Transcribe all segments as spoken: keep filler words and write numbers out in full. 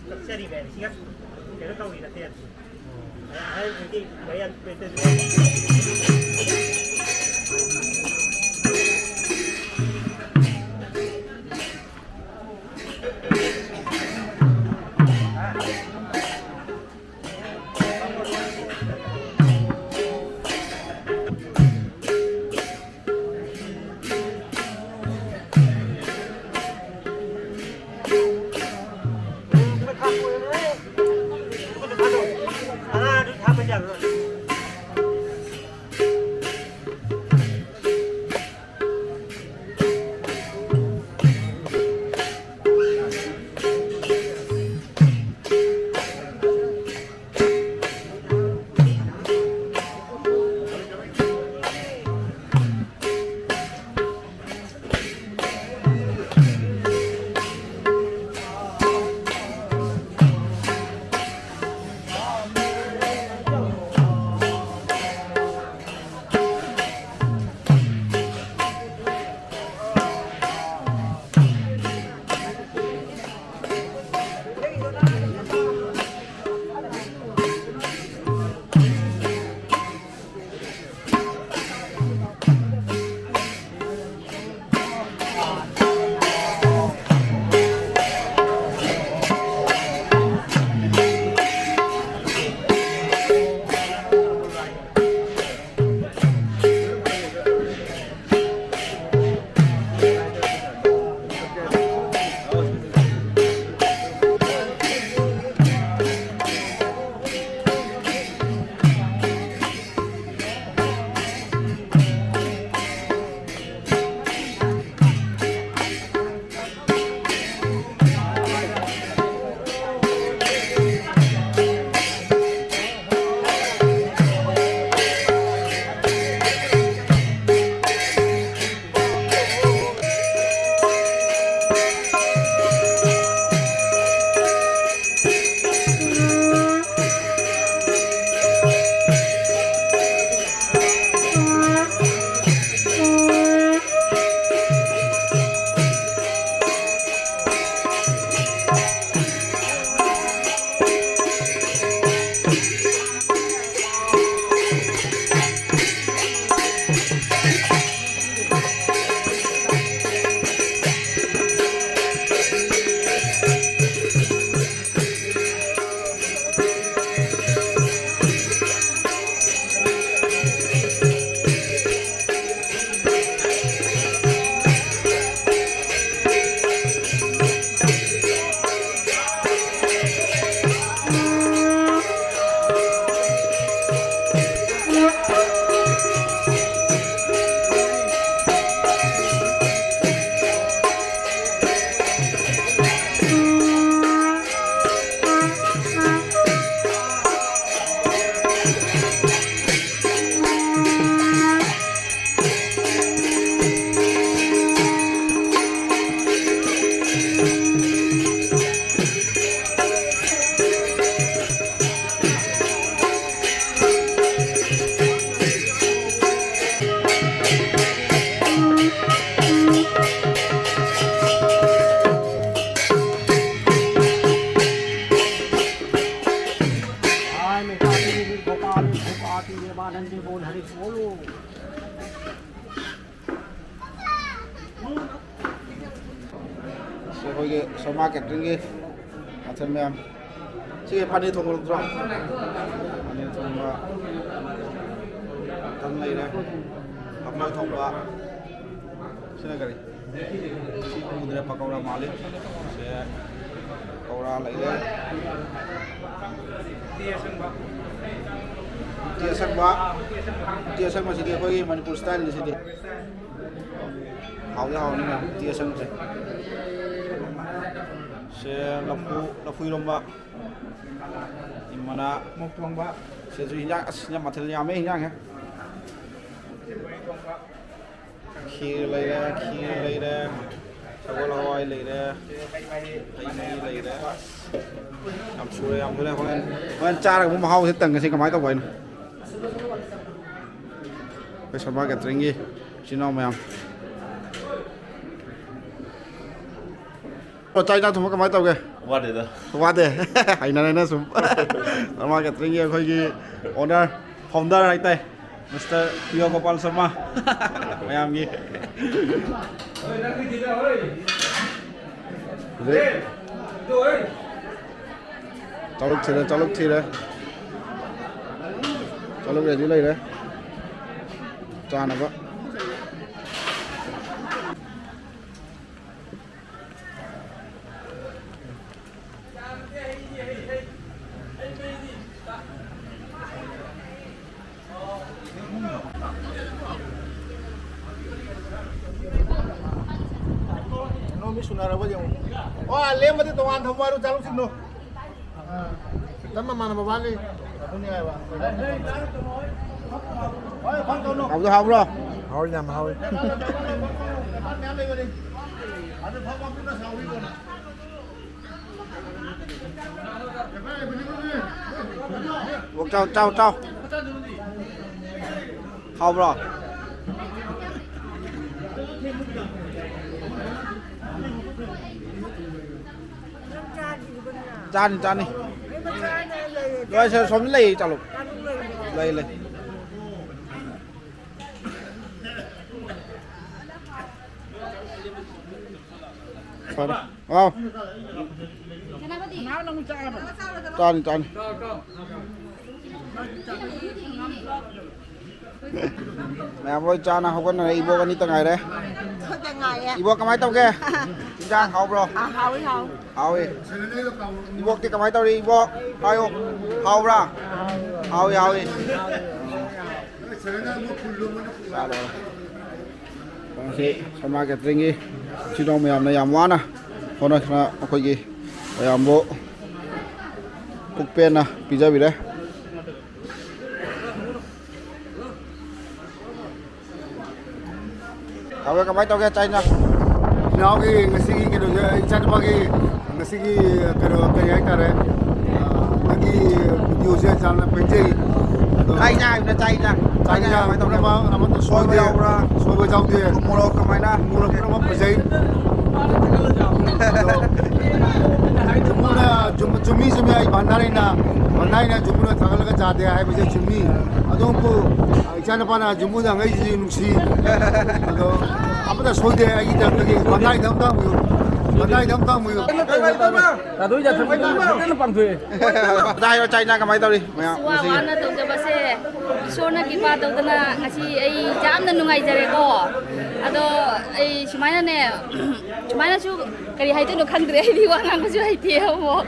ꯀꯛꯆꯔꯤꯕ ꯍꯥꯏꯕꯁꯤꯒ ꯀꯩꯅꯣ ꯇꯧꯔꯤ ꯅꯠꯇꯦ꯫ ꯑꯩꯈꯣꯏꯒꯤ ꯁꯣꯃꯥ ꯀꯦꯇꯔꯤꯡꯒꯤ ꯃꯊꯦꯜ ꯃꯌꯥꯝ꯫ ꯁꯤꯒꯤ ꯄꯅꯤꯔ ꯊꯣꯡꯕ ꯅꯠꯇ꯭ꯔꯣ? ꯄꯅꯤꯔ ꯊꯣꯡꯕ, ꯇꯟ ꯂꯩꯔꯦ, ꯂꯐꯣꯏ ꯊꯣꯡꯕ꯫ ꯁꯤꯅ ꯀꯔꯤ? ꯁꯤ ꯎꯗ꯭ꯔꯦ, ꯄꯀꯧꯔꯥ ꯃꯥꯜꯂꯤ꯫ ꯁꯦ, ꯄꯀꯧꯔꯥ ꯂꯩꯔꯦ꯫ ꯎꯇꯤ ꯑꯁꯪꯕ꯫ ꯎꯇꯤ ꯑꯁꯪꯕꯁꯤꯗꯤ ꯑꯩꯈꯣꯏꯒꯤ ꯃꯅꯤꯄꯨꯔ ꯁ꯭ꯇꯥꯏꯜꯅꯤ ꯁꯤꯗꯤ꯫ ꯍꯥꯎꯗꯤ ꯍꯥꯎꯅꯤ ꯃꯌꯥꯝ, ꯎꯇꯤ ꯑꯁꯪꯕꯁꯦ꯫ ꯁꯦ, ꯂꯐꯨ, ꯂꯐꯨ ꯏꯔꯣꯝꯕ꯫ ꯏꯃꯅꯥ꯫ ꯃꯣꯛ ꯊꯣꯡꯕ꯫ ꯁꯤꯁꯨ ꯍꯤꯟꯖꯥꯡ, ꯑꯁ, ꯍꯤꯟꯖꯥꯡ ꯃꯊꯦꯜ ꯌꯥꯝꯃꯦ ꯍꯤꯟꯖꯥꯡꯁꯦ꯫ ꯈꯤꯔ ꯂꯩꯔꯦ, ꯈꯤꯔ ꯂꯩꯔꯦ, ꯁꯒꯣꯜ ꯍꯋꯥꯏ ꯂꯩꯔꯦ, ꯍꯩ ꯃꯍꯤ ꯂꯩꯔꯦ꯫ ꯌꯥꯝ ꯁꯨꯔꯦ, ꯌꯥꯝ ꯁꯨꯔꯦ꯫ ꯍꯣꯔꯦꯟ, ꯍꯣꯔꯦꯟ ꯆꯥꯔꯒ ꯑꯃꯨꯛ ꯃꯍꯥꯎꯁꯦ ꯇꯪꯉꯁꯤ ꯀꯃꯥꯏꯅ ꯇꯧꯕ ꯍꯥꯏꯅꯣ꯫ ꯑꯩꯈꯣꯏ ꯁꯣꯃꯥ ꯀꯦꯇꯔꯤꯡꯒꯤ ꯏꯆꯤꯟ ꯏꯅꯥꯎ ꯃꯌꯥꯝ꯫ ꯑꯣ, ꯆꯥꯛ ꯏꯟꯖꯥꯡ ꯊꯣꯡꯕ ꯀꯃꯥꯏꯅ ꯇꯧꯒꯦ? ꯋꯥꯗꯦꯗ꯫ ꯋꯥꯗꯦ꯫ ꯍꯩꯅꯔꯦꯅ ꯁꯨꯝ꯫ ꯁꯣꯃꯥ ꯀꯦꯇꯔꯤꯡꯒꯤ ꯑꯩꯈꯣꯏꯒꯤ owner, founder ꯍꯥꯏꯇꯥꯏ, ꯃꯤꯁꯇꯔ ꯄꯤꯌꯣ ꯒꯣꯄꯥꯜ ꯁꯔꯃ꯫ ꯃꯌꯥꯝꯒꯤ꯫ ꯍꯧꯖꯤꯛ ꯆꯥꯂꯨꯛ ꯊꯤꯔꯦ, ꯆꯥꯂꯨꯛ ꯊꯤꯔꯦ꯫ ꯆꯥꯂꯨꯛ ready ꯂꯩꯔꯦ꯫ ꯆꯥꯅꯕ꯫ ꯀꯩꯅꯣ, ꯃꯤ ꯁꯨꯅꯔꯕ ꯌꯦꯡꯉꯨ꯫ ꯑꯣ, ꯂꯦꯝꯕꯗꯤ ꯇꯣꯉꯥꯟ ꯊꯝꯃꯣ ꯍꯥꯏꯔꯣ, ꯆꯥꯂꯨꯛꯁꯤꯡꯗꯣ꯫ ꯑꯥ, ꯆꯞ ꯃꯥꯟꯅꯕ ꯋꯥꯠꯂꯤ꯫ ꯑꯗꯨꯅꯤ ꯍꯥꯏꯕ꯫ ꯍꯥꯎꯕꯗꯣ ꯍꯥꯎꯕ꯭ꯔꯣ? ꯍꯥꯎꯋꯤ, ꯌꯥꯝ ꯍꯥꯎꯋꯤ꯫ ꯑꯣ, ꯆꯥꯎ, ꯆꯥꯎ, ꯆꯥꯎ꯫ ꯍꯥꯎꯕ꯭ꯔꯣ? ꯆꯥꯅꯤ, ꯆꯥꯅꯤ꯫ ꯂꯣꯏ ꯁꯦ, ꯁꯣꯝꯗ ꯂꯩ, ꯆꯠꯂꯣ꯫ ꯂꯩ, ꯂꯩ꯫ ꯐꯔꯦ꯫ ꯑꯥꯎ꯫ ꯆꯥꯅꯤ, ꯆꯥꯅꯤ꯫ ꯃꯌꯥꯝ ꯂꯣꯏ ꯆꯥꯅ ꯍꯧꯒꯠꯅꯔꯦ꯫ ꯏꯕꯣꯛ ꯑꯅꯤꯇ ꯉꯥꯏꯔꯦ꯫ ꯈꯨꯠꯇ ꯉꯥꯏꯔꯦ꯫ ꯏꯕꯣꯛ, ꯀꯃꯥꯏꯅ ꯇꯧꯒꯦ? ꯏꯟꯖꯥꯡ ꯍꯥꯎꯕ꯭ꯔꯣ? ꯑꯥ, ꯍꯥꯎꯏ, ꯍꯥꯎꯏ꯫ ꯍꯥꯎꯏ꯫ ꯏꯕꯣꯛꯇꯤ ꯀꯃꯥꯏꯅ ꯇꯧꯔꯤ, ꯏꯕꯣꯛ? ꯍꯥꯏꯌꯨ꯫ ꯍꯥꯎꯕ꯭ꯔꯥ? ꯍꯥꯎꯏ, ꯍꯥꯎꯏ꯫ ꯆꯥ ꯂꯣꯏꯔꯦ꯫ ꯉꯁꯤ ꯁꯔꯃꯥ ꯀꯦꯇꯔꯤꯡꯒꯤ ꯏꯆꯤꯜ ꯏꯅꯥꯎ ꯃꯌꯥꯝꯅ ꯌꯥꯝ ꯋꯥꯅ ꯍꯣꯠꯅꯗꯨꯅ ꯑꯩꯈꯣꯏꯒꯤ ꯃꯌꯥꯝꯕꯨ ꯄꯨꯛꯄꯦꯟꯅ ꯄꯤꯖꯕꯤꯔꯦ꯫ ꯇꯥꯃꯣ, ꯀꯃꯥꯏꯅ ꯇꯧꯒꯦ ꯆꯥꯛ ꯏꯟꯖꯥꯡ? ꯏꯅꯥꯎꯒꯤ ꯉꯁꯤꯒꯤ ꯀꯩꯅꯣꯁꯦ, ꯏꯆꯥꯅꯨꯄꯥꯒꯤ ꯉꯁꯤꯒꯤ ꯀꯩꯅꯣ, ꯀꯔꯤ ꯍꯥꯏꯇꯥꯔꯦ, ꯑ, ꯅꯪꯒꯤ ꯚꯤꯗꯤꯑꯣꯁꯦ ꯌꯥꯝꯅ ꯄꯦꯟꯖꯩ꯫ ꯑꯗꯣ ꯆꯥꯛ ꯏꯟꯖꯥꯡ ꯍꯥꯏꯕꯅ ꯆꯥꯛ ꯏꯟꯖꯥꯡ꯫ ꯆꯥꯛ ꯏꯟꯖꯥꯡ ꯀꯃꯥꯏꯅ ꯇꯧꯒꯦ? ꯄꯨꯝꯅꯃꯛ ꯑꯃꯠꯇ ꯁꯣꯏꯕ ꯁꯣꯏꯗꯦ꯫ ꯌꯥꯎꯕ꯭ꯔꯥ? ꯁꯣꯏꯕ ꯌꯥꯎꯗꯦ꯫ ꯊꯨꯝ ꯃꯣꯔꯣꯛ ꯀꯃꯥꯏꯅ? ꯊꯨꯝ ꯃꯣꯔꯣꯛ ꯄꯨꯝꯅꯃꯛ ꯐꯖꯩ꯫ ꯑꯗꯣ ꯖꯨꯝꯕꯨꯅ, ꯖꯨꯝ-, ꯆꯨꯝꯃꯤ, ꯆꯨꯝꯃꯤ, ꯑꯩ ꯚꯟꯗꯥꯔꯤꯅ, ꯚꯟꯗꯥꯔꯤꯅ ꯖꯨꯝꯕꯨꯅ ꯊꯥꯒꯠꯂꯒ ꯆꯥꯗꯦ ꯍꯥꯏꯕꯁꯦ ꯆꯨꯝꯃꯤ꯫ ꯑꯗꯨꯕꯨ ꯏꯆꯥꯅꯨꯄꯥꯅ ꯖꯨꯝꯕꯨꯗ ꯍꯪꯉꯛꯏꯁꯤ ꯅꯨꯡꯁꯤ꯫ ꯑꯗꯣ ꯑꯃꯇ ꯁꯣꯏꯗꯦ ꯑꯩꯒꯤꯗꯃꯛꯇꯗꯤ꯫ ꯃꯇꯥꯏꯗ ꯑꯝꯇ ꯍꯪꯕꯤꯌꯨ꯫ ꯃꯇꯥꯏꯗ ꯑꯝꯇ ꯍꯪꯕꯤꯌꯨ꯫ ꯀꯥꯗꯣꯏ ꯖꯥꯠ ꯊꯣꯛꯄꯗꯣ ꯐꯖꯅ ꯄꯥꯡꯊꯣꯛꯑꯦ꯫ ꯃꯇꯥꯏꯗ ꯆꯥꯏꯅꯥ ꯀꯃꯥꯏꯅ ꯇꯧꯔꯤ ꯃꯌꯥꯝ ꯋꯥ ꯉꯁꯤꯒꯤ? ꯋꯥꯅ ꯇꯧꯖꯕꯁꯦ ꯏꯁꯣꯔꯅ ꯀ꯭ꯔꯤꯄꯥ ꯇꯧꯗꯅ ꯉꯁꯤ ꯑꯩ ꯌꯥꯝꯅ ꯅꯨꯡꯉꯥꯏꯖꯔꯦꯀꯣ꯫ ꯑꯗꯣ ꯑꯩ ꯁꯨꯃꯥꯏꯅꯅꯦ, ꯁꯨꯃꯥꯏꯅꯁꯨ ꯀꯔꯤ ꯍꯥꯏꯗꯣꯏꯅꯣ ꯈꯪꯗ꯭ꯔꯦ꯫ ꯑꯩꯗꯤ ꯋꯥ ꯉꯥꯡꯕꯁꯨ ꯍꯩꯇꯦ ꯑꯃꯨꯛ꯫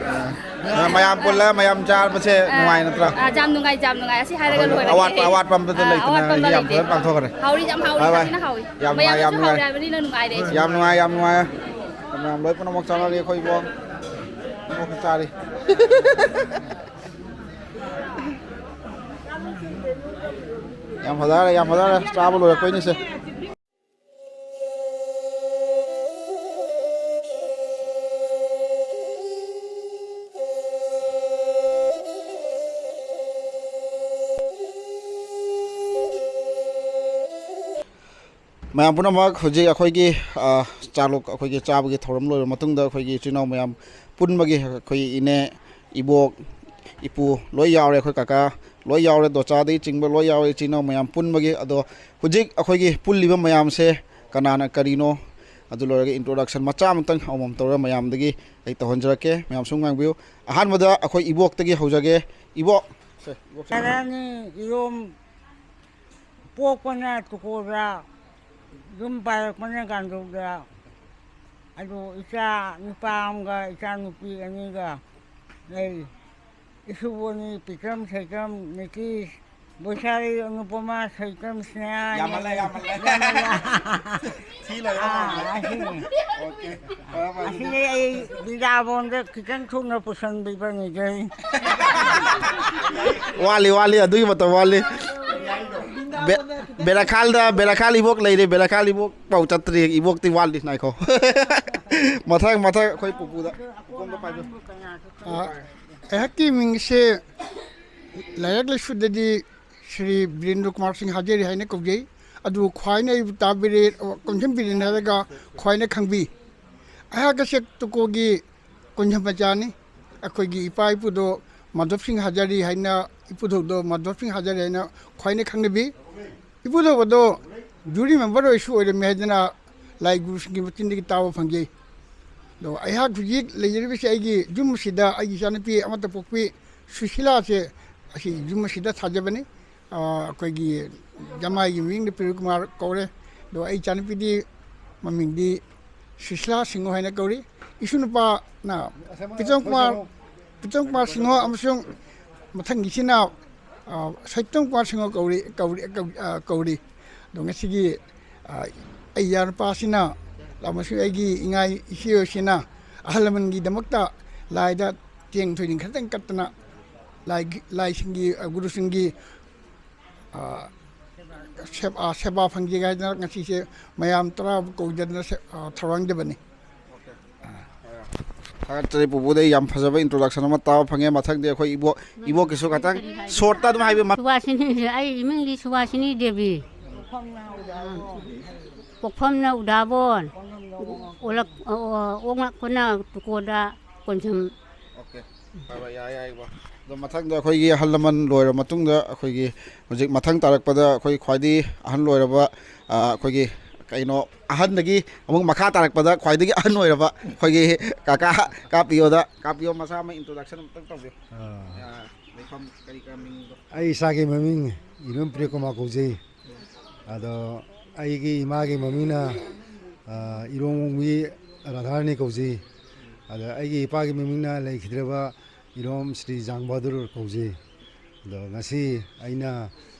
ꯃꯌꯥꯝ ꯄꯨꯜꯂ ꯃꯌꯥꯝ ꯆꯥꯕꯁꯦ ꯑ, ꯅꯨꯡꯉꯥꯏ ꯅꯠꯇ꯭ꯔꯥ? ꯑ, ꯌꯥꯝ ꯅꯨꯡꯉꯥꯏ, ꯌꯥꯝ ꯅꯨꯡꯉꯥꯏ꯫ ꯑꯁꯤ ꯍꯥꯏꯔꯒ ꯑꯩꯈꯣꯏ ꯂꯣꯏꯔꯒꯦ꯫ ꯑꯋꯥꯠꯄ, ꯑꯋꯥꯠꯄ ꯑꯝꯇ ꯑ, ꯂꯩꯇꯅ ꯑꯋꯥꯠꯄ ꯑꯝꯇ ꯌꯥꯝ ꯂꯩꯇꯦ꯫ ꯐꯖꯅ ꯄꯥꯡꯊꯣꯛꯈ꯭ꯔꯦ꯫ ꯍꯥꯎꯔꯤ, ꯌꯥꯝ ꯍꯥꯎꯔꯤ, ꯚꯥꯏ, ꯚꯥꯏ꯫ ꯁꯥꯊꯤꯅ ꯍꯥꯎꯔꯤ꯫ ꯌꯥꯝ ꯅꯨꯡꯉꯥꯏ, ꯌꯥꯝ ꯃꯌꯥꯝꯅꯁꯨ ꯍꯥꯎꯔꯦ ꯅꯨꯡꯉꯥꯏ꯫ ꯍꯥꯏꯕꯅꯤꯅ ꯅꯨꯡꯉꯥꯏꯔꯦ ꯑꯩꯁꯨ꯫ ꯌꯥꯝ ꯅꯨꯡꯉꯥꯏ, ꯌꯥꯝ ꯅꯨꯡꯉꯥꯏ꯫ ꯃꯌꯥꯝ ꯂꯣꯏ ꯄꯨꯝꯅꯃꯛ ꯆꯥꯅꯔꯤ ꯑꯩꯈꯣꯏ ꯏꯕꯣ꯫ ꯄꯨꯝꯅꯃꯛ ꯆꯥꯔꯤ꯫ ꯌꯥꯝ ꯐꯖꯔꯦ, ꯌꯥꯝ ꯐꯖꯔꯦ꯫ ꯆꯥꯕ ꯂꯣꯏꯔꯛꯄꯩꯅꯤꯁꯦ꯫ ꯃꯌꯥꯝ ꯄꯨꯝꯅꯃꯛ ꯍꯧꯖꯤꯛ ꯑꯩꯈꯣꯏꯒꯤ, ꯑ, ꯆꯥꯂꯣꯛ, ꯑꯩꯈꯣꯏꯒꯤ ꯆꯥꯕꯒꯤ ꯊꯧꯔꯝ ꯂꯣꯏꯔꯕ ꯃꯇꯨꯡꯗ ꯑꯩꯈꯣꯏꯒꯤ ꯏꯆꯤꯜ ꯏꯅꯥꯎ ꯃꯌꯥꯝ ꯄꯨꯟꯕꯒꯤ ꯑꯩꯈꯣꯏ ꯏꯅꯦ, ꯏꯕꯣꯛ, ꯏꯄꯨ ꯂꯣꯏ ꯌꯥꯎꯔꯦ, ꯑꯩꯈꯣꯏ ꯀꯀꯥ ꯂꯣꯏ ꯌꯥꯎꯔꯦ, ꯗꯣꯆꯥꯗꯒꯤ ꯆꯤꯡꯕ ꯂꯣꯏ ꯌꯥꯎꯔꯦ ꯏꯆꯤꯜ ꯏꯅꯥꯎ ꯃꯌꯥꯝ ꯄꯨꯟꯕꯒꯤ꯫ ꯑꯗꯣ ꯍꯧꯖꯤꯛ ꯑꯩꯈꯣꯏꯒꯤ ꯄꯨꯜꯂꯤꯕ ꯃꯌꯥꯝꯁꯦ ꯀꯅꯥꯅ ꯀꯔꯤꯅꯣ, ꯑꯗꯨ ꯂꯣꯏꯔꯒ introduction ꯃꯆꯥ ꯑꯃꯇꯪ ꯑꯃꯃꯝ ꯇꯧꯔꯒ ꯃꯌꯥꯝꯗꯒꯤ ꯑꯩ ꯇꯧꯍꯟꯖꯔꯛꯀꯦ꯫ ꯃꯌꯥꯝ ꯁꯨꯝ ꯉꯥꯡꯕꯤꯌꯨ꯫ ꯑꯍꯥꯟꯕꯗ ꯑꯩꯈꯣꯏ ꯏꯕꯣꯛꯇꯒꯤ ꯍꯧꯖꯒꯦ꯫ ꯏꯕꯣꯛ, ꯁꯦ, ꯏꯕꯣꯛ, ꯁꯦ꯫ ꯇꯔꯥꯅꯤ ꯏꯌꯣꯝ ꯄꯣꯛꯄꯅ ꯇꯨꯀꯣꯗ, ꯌꯨꯝ ꯄꯥꯜꯂꯛꯄꯅ ꯀꯥꯡꯖꯧꯗ꯫ ꯑꯗꯨ ꯏꯆꯥ ꯅꯨꯄꯥ ꯑꯃꯒ ꯏꯆꯥ ꯅꯨꯄꯤ ꯑꯅꯤꯒ ꯂꯩ꯫ ꯏꯁꯨꯕꯣꯅꯤ, ꯄꯤꯀꯝ ꯁꯩꯀꯝ, ꯅꯤꯇꯤꯁ, ꯕꯣꯏꯁꯥꯔꯤ, ꯑꯅꯨꯄꯃꯥ, ꯁꯩꯀꯝ, ꯁ꯭ꯅꯦꯍꯥ, ꯌꯥꯝꯃꯜꯂꯦ, ꯌꯥꯝꯃꯜꯂꯦ꯫ ꯌꯥꯝꯃꯜꯂꯦ꯫ ꯊꯤ ꯂꯣꯏꯔꯦ, ꯑꯥ, ꯃꯥꯜꯂꯦ꯫ ꯑꯁꯤꯅꯤ꯫ ꯑꯣꯀꯦ꯫ ꯐꯔꯦ, ꯐꯔꯦ, ꯑꯗꯨꯗꯤ꯫ ꯑꯁꯤꯅꯤ ꯑꯩ ꯕꯤꯗꯥꯕꯣꯟꯗ ꯈꯤꯇꯪ ꯊꯨꯅ ꯄꯨꯁꯟꯕꯤꯕ ꯅꯤꯖꯩ꯫ ꯋꯥꯠꯂꯤ, ꯋꯥꯠꯂꯤ, ꯑꯗꯨꯒꯤ ꯃꯇꯝ ꯋꯥꯠꯂꯤ꯫ ꯕꯦ-, ꯕꯦꯔꯥꯈꯥꯜꯗ, ꯕꯦꯔꯥꯈꯥꯜ ꯏꯕꯣꯛ ꯂꯩꯔꯦ, ꯕꯦꯔꯥꯈꯥꯜ ꯏꯕꯣꯛ ꯄꯥꯎ ꯆꯠꯇ꯭ꯔꯤ, ꯏꯕꯣꯛꯇꯤ ꯋꯥꯠꯂꯤ, ꯉꯥꯏꯈꯣ꯫ ꯃꯊꯪ, ꯃꯊꯪ ꯑꯩꯈꯣꯏ ꯄꯨꯄꯨꯗ꯫ ꯄꯨꯄꯨꯗ ꯄꯥꯏꯕꯤꯌꯨ꯫ ꯑ, ꯑꯩꯍꯥꯛꯀꯤ ꯃꯤꯡꯁꯦ ꯂꯥꯏꯔꯤꯛ ꯂꯥꯏꯁꯨꯗꯗꯤ ꯁ꯭ꯔꯤ ꯕꯤꯔꯦꯟꯗ꯭ꯔ ꯀꯨꯃꯥꯔ ꯁꯤꯡ ꯍꯖꯥꯔꯤ ꯍꯥꯏꯅ ꯀꯧꯖꯩ꯫ ꯑꯗꯨ ꯈ꯭ꯋꯥꯏꯅ ꯑꯩꯕꯨ ꯇꯥ ꯕꯤꯔꯦꯟ, ꯀꯣꯟꯖꯝ ꯕꯤꯔꯦꯟ ꯍꯥꯏꯔꯒ ꯈ꯭ꯋꯥꯏꯅ ꯈꯪꯕꯤ꯫ ꯑꯩꯍꯥꯛ ꯑꯁꯦ ꯇꯨꯀꯣꯒꯤ ꯀꯣꯟꯖꯝ ꯃꯆꯥꯅꯤ꯫ ꯑꯩꯈꯣꯏꯒꯤ ꯏꯄꯥ ꯏꯄꯨꯗꯣ ꯃꯥꯙꯕ ꯁꯤꯡ ꯍꯖꯥꯔꯤ ꯍꯥꯏꯅ, ꯏꯄꯨꯗꯧꯗꯣ ꯃꯥꯙꯕ ꯁꯤꯡ ꯍꯖꯥꯔꯤ ꯍꯥꯏꯅ ꯈ꯭ꯋꯥꯏꯅ ꯈꯪꯅꯕꯤ꯫ ꯏꯄꯨꯗꯧꯕꯗꯣ ꯖꯨꯔꯤ ꯃꯦꯝꯕꯔ ꯑꯣꯏꯁꯨ ꯑꯣꯏꯔꯝꯃꯤ ꯍꯥꯏꯗꯅ ꯂꯥꯏ ꯒꯨꯔꯨꯁꯤꯡꯒꯤ ꯃꯆꯤꯟꯗꯒꯤ ꯇꯥꯕ ꯐꯪꯖꯩ꯫ ꯑꯗꯣ ꯑꯩꯍꯥꯛ ꯍꯧꯖꯤꯛ ꯂꯩꯖꯔꯤꯕꯁꯤ ꯑꯩꯒꯤ ꯌꯨꯝ ꯑꯁꯤꯗ ꯑꯩꯒꯤ ꯏꯆꯥꯅꯨꯄꯤ ꯑꯃꯠꯇ ꯄꯣꯛꯄꯤ ꯁꯨꯁꯤꯂꯥꯁꯦ ꯑꯁꯤ ꯌꯨꯝ ꯑꯁꯤꯗ ꯊꯥꯖꯕꯅꯤ꯫ ꯑ, ꯑꯩꯈꯣꯏꯒꯤ ꯖꯃꯥꯏꯒꯤ ꯃꯃꯤꯡꯗꯤ ꯄ꯭ꯔꯤꯌꯣ ꯀꯨꯃꯥꯔ ꯀꯧꯔꯦ꯫ ꯑꯗꯣ ꯑꯩ ꯏꯆꯥꯅꯨꯄꯤꯗꯤ ꯃꯃꯤꯡꯗꯤ ꯁꯨꯁꯤꯂꯥ ꯁꯤꯡꯍ ꯍꯥꯏꯅ ꯀꯧꯔꯤ꯫ ꯏꯁꯨ ꯅꯨꯄꯥꯅ ꯄꯤꯇꯝ ꯀꯨꯃꯥꯔ, ꯄꯤꯇꯝ ꯀꯨꯃꯥꯔ ꯁꯤꯡꯍ ꯑꯃꯁꯨꯡ ꯃꯊꯪꯒꯤꯁꯤꯅ, ꯑ, ꯁꯩꯇꯝ ꯀꯨꯃꯥꯔ ꯁꯤꯡꯍ ꯀꯧꯔꯤ, ꯀꯧꯔꯤ, ꯀꯧ-, ꯑ, ꯀꯧꯔꯤ꯫ ꯑꯗꯣ ꯉꯁꯤꯒꯤ, ꯑ, ꯑꯩ ꯏꯆꯥꯅꯨꯄꯥꯁꯤꯅ ꯑꯃꯁꯨꯡ ꯑꯩꯒꯤ ꯏꯉꯥ ꯏꯆꯦ ꯑꯣꯏꯁꯤꯅ ꯑꯍꯜ ꯂꯃꯟꯒꯤꯗꯃꯛꯇ ꯂꯥꯏꯗ ꯆꯦꯡ ꯊꯣꯏꯗꯤꯡ ꯈꯔꯇꯪ ꯀꯠꯇꯅ ꯂꯥꯏꯒꯤ, ꯂꯥꯏꯁꯤꯡꯒꯤ, ꯑ, ꯒꯨꯔꯨꯁꯤꯡꯒꯤ, ꯑ, ꯁꯦꯕꯥ, ꯁꯦꯕꯥ ꯐꯪꯖꯒꯦ ꯍꯥꯏꯗꯅ ꯉꯁꯤꯁꯦ ꯃꯌꯥꯝ ꯇꯔꯥꯕꯨ ꯀꯧꯖꯗꯅ ꯁꯦ-, ꯑ, ꯊꯧꯔꯥꯡꯖꯕꯅꯤ꯫ ꯊꯥꯒꯠꯆꯔꯤ ꯄꯨꯄꯨꯗ, ꯌꯥꯝ ꯐꯖꯕ introduction ꯑꯃ ꯇꯥꯕ ꯐꯪꯉꯦ꯫ ꯃꯊꯪꯗꯤ ꯑꯩꯈꯣꯏ ꯏꯕꯣꯛ, ꯏꯕꯣꯛꯀꯤꯁꯨ ꯈꯇꯪ short ꯇ ꯑꯗꯨꯝ ꯍꯥꯏꯕꯤꯌꯨ꯫ ꯁꯨꯕꯥꯁꯤꯅꯤ, ꯑꯩ ꯏꯃꯤꯡꯗꯤ ꯁꯨꯕꯥꯁꯤꯅꯤ ꯗꯦꯕꯤ꯫ ꯄꯣꯛꯐꯝꯅ ꯎꯗꯥꯕꯣꯟ, ꯑꯣꯂꯛ-, ꯑꯣ-, ꯑꯣꯛꯂꯛꯄꯅ ꯇꯨꯀꯣꯗ ꯀꯣꯟꯖꯝ꯫ ꯑꯣꯀꯦ꯫ ꯐꯔꯦ, ꯌꯥꯏ, ꯌꯥꯏ, ꯏꯕꯣꯛ꯫ ꯑꯗꯣ ꯃꯊꯪꯗ ꯑꯩꯈꯣꯏꯒꯤ ꯑꯍꯜ ꯂꯃꯟ ꯂꯣꯏꯔꯕ ꯃꯇꯨꯡꯗ ꯑꯩꯈꯣꯏꯒꯤ ꯍꯧꯖꯤꯛ ꯃꯊꯪ ꯇꯥꯔꯛꯄꯗ ꯑꯩꯈꯣꯏ ꯈ꯭ꯋꯥꯏꯗꯒꯤ ꯑꯍꯜ ꯑꯣꯏꯔꯕ, ꯑ, ꯑꯩꯈꯣꯏꯒꯤ ꯀꯩꯅꯣ, ꯑꯍꯟꯗꯒꯤ ꯑꯃꯨꯛ ꯃꯈꯥ ꯇꯥꯔꯛꯄꯗ ꯈ꯭ꯋꯥꯏꯗꯒꯤ ꯑꯍꯟ ꯑꯣꯏꯔꯕ ꯑꯩꯈꯣꯏꯒꯤ ꯀꯀꯥ ꯀꯥꯄꯤꯌꯣꯗ, ꯀꯥꯄꯤꯌꯣ ꯃꯁꯥ ꯑꯃ introduction ꯑꯃꯨꯛꯇꯪ ꯇꯧꯕꯤꯌꯨ꯫ ꯑꯥ꯫ ꯑꯥ, ꯂꯩꯐꯝ ꯀꯔꯤ ꯀꯔꯤ ꯃꯤꯡꯗꯣ? ꯑꯩ ꯏꯁꯥꯒꯤ ꯃꯃꯤꯡ ꯏꯔꯣꯝ ꯄ꯭ꯔꯤꯌꯀꯨꯃꯥꯔ ꯀꯧꯖꯩ꯫ ꯑꯗꯣ ꯑꯩꯒꯤ ꯏꯃꯥꯒꯤ ꯃꯃꯤꯡꯅ, ꯑꯥ, ꯏꯔꯣꯝ ꯑꯣꯡꯕꯤ ꯔꯥꯙꯥꯔꯥꯅꯤ ꯀꯧꯖꯩ꯫ ꯑꯗ ꯑꯩꯒꯤ ꯏꯄꯥꯒꯤ ꯃꯃꯤꯡꯅ ꯂꯩꯈꯤꯗ꯭ꯔꯕ ꯏꯔꯣꯝ ꯁ꯭ꯔꯤ ꯖꯥꯡ ꯕꯍꯥꯗꯨꯔ ꯀꯧꯖꯩ꯫ ꯑꯗꯣ ꯉꯁꯤ ꯑꯩꯅ,